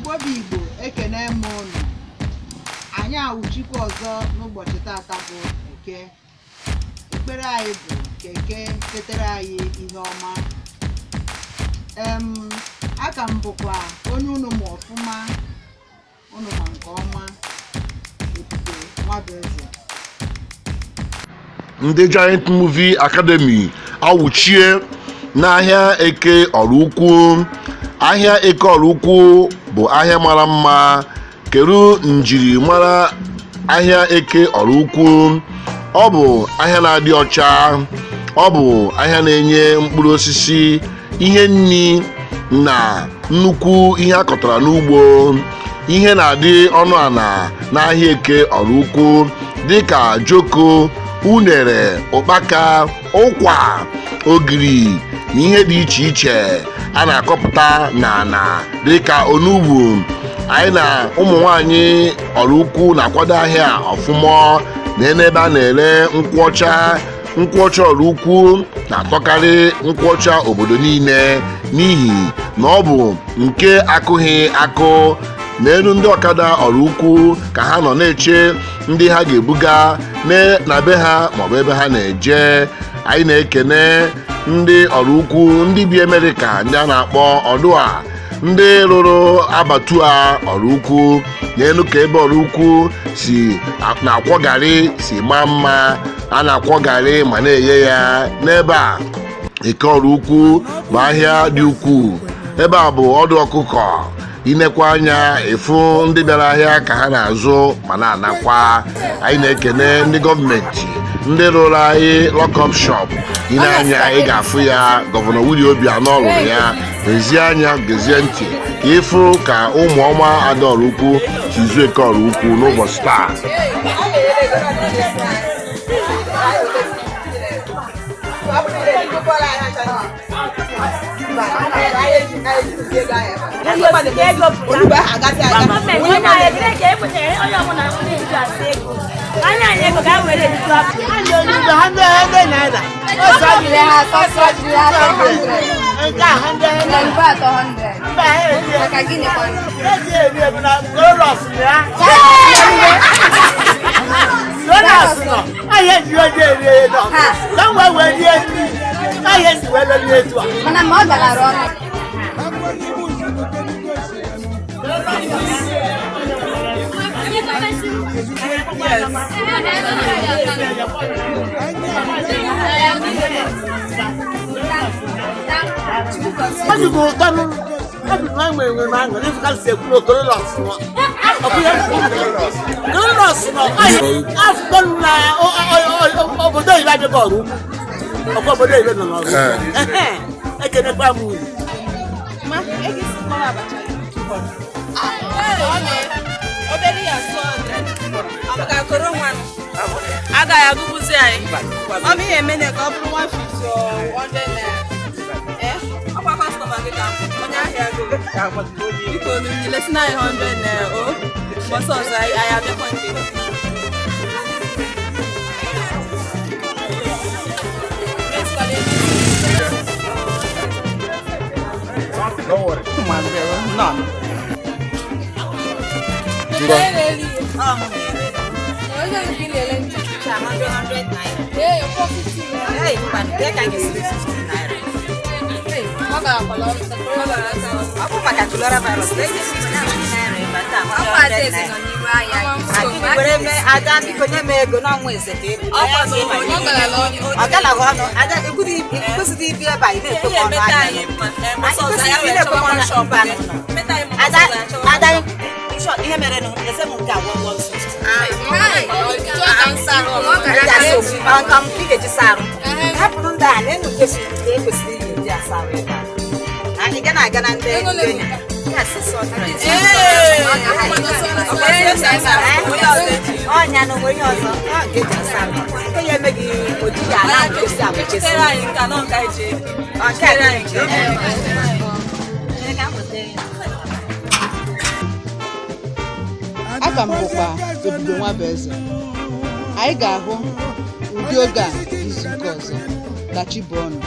Igbo bụ Igbo, ekene m ụnụ. Anyị awụchikwa ọzọ n'ụbọchị tata bụ Eke. Ekpere anyị bụ ka Eke ketere anyị ihe ọma. Aka m bụkwa onye unu ma ọfụma, unu ma nke ọma, Ebube Nwabueze. Ndị Giant Movie Academy awụchie n'ahịa Eke Oraukwu. Ahịa Eke Oraukwu bụ ahịa mara mma. Kedu njirimara ahịa Eke Oraukwu? Ọ bụ ahịa na-adị ọcha. Ọ bụ ahịa na-enye mkpụrụ osisi, ihe nri na nnukwu ihe akọtara n'ugbo. Ihe na-adị ọnụ ala n'ahịa Eke Oraukwu dịka joko, unere, ụkpaka, ụkwa, ogiri na ihe dị iche iche a na-akọpụta n'ala dịka onugbu. Anyị na ụmụ nwanyị Oraukwu na-akwado ahịa ọfụma na ebe a na-ere nkwụ ọcha. Nkwụ ọcha Oraukwu na-atọkarị nkwụ ọcha obodo niile n'ihi na ọ bụ nke akụghị akụ. N'elu ndị ọkada Oraukwu ka ha nọ na-eche ndị ha ga-ebuga na be ha maọbụ ebe ha na-eje. Anyị na-ekene ndị Oraukwu, ndị bi Amerịka, ndị a na-akpọ ọdụa, ndị rụrụ abattoir Oraukwu. N'elu ka ebe Oraukwu si na-akwọ garị si maa mma. A na-akwọ garị ma na-eghe ya n'ebe a. Eke Oraukwu bụ ahịa dị ukwuu. Ebe a bụ ọdụ ọkụkọ. Inekwa anya ịfụ ndị bịara ahịa ka ha na-azụ ma na-anakwa. Anyị na-ekene ndị gọọmenti, ndị rụrụ anyị lock-up shop. Ine anya, ị ga-afụ ya. Gọvanọ Willie Obianọ rụrụ ya. Lezie anya, gezie ntị ka ịfụ ka ụmụ ọma ada Oraukwu si zuo Eke Oraukwu n'ụbọchị taa. Gọọmenti onye anyị ebere ka e kwetere onye ọbụla na-eju asa ego anya anyị ego ka a were ejuju afọ. ₦100. Nke a 100. Nke atọ 100. Mba, ha eri. Maka gịnị kwanụ? Eji eri ebu na Corollus ya. Corollus nọ. Ahịa eji oji eri ego. Ha. Ka m wee wee rie nri. Ahịa esi wee lelie etu a. Mana ma ọ galara ọnụ. Ọ dị m ụtọ nụ. Obi m enwe enwe m aṅụrị ịfụ ka si ekwu na Corollus nọ. Ọ bụ ya Corollus nọ. Ahịa afụkọ na obodo oyibo adịghị ọrụ ukwu. Ọkwa obodo oyibo nọ n'ọrụ ukwu. Ehe, ekenekwa m unu. Ma, ego isi mkpọrọ abacha ya 200. Obere ya 200. Ọ bụ ka koro nwa nụ. Agaghị agụgụzi anyị. Ọ bụ ihe emene ka ọ bụrụ 150 or 100 naira. Eh, ọkwa customer gị ka m bụ, onye ahịa gị. Biko lesina anyị 100 naira o. Mbọsị ọzọ anyị abịakwa nke gị. Ngwa. Onye nke na-ele ncha. Ee, 450 naira. Ee, ọ garakwala ọnụ. Ọ bụ maka coronavirus, na eji 50 naira ebe a taa, Ọkwa Adaeze nọ n'iru ahịa gị. Gịnị were mee ada biko nye m ego n'ọnwa eze ka ị bụ. Ọ garala ọnụ. Ọ galaghị ọnụ. Ada ekwesịghị ibi ebe a ị na-ekwe ọnụ ahịa. Anyị kwesịrị ị na-ekwe ọnụ mba nọ. Ada ada ihe mere nụ eze m nke a 160. Eji asa ofu ka m ị ga-eji saa arụ. Hapụrụ ndị a na-enu kwesịrị ekwesịrị ị ga-eji asa arụ ebe a. Anyị ga na-aga na ndị enyi. Ya 600. Ọnya na onwe ihe ọzọ ọ nke eji asa arụ. Nke ya emeghị ojiji ala nchesi abụchesi. Ọ nke a ka eji. Aka m bụkwa Ebube Nwabueze. Anyị ga-ahụ ụdị oge a izu ụka ọzọ. Ka chi bọọ nụ.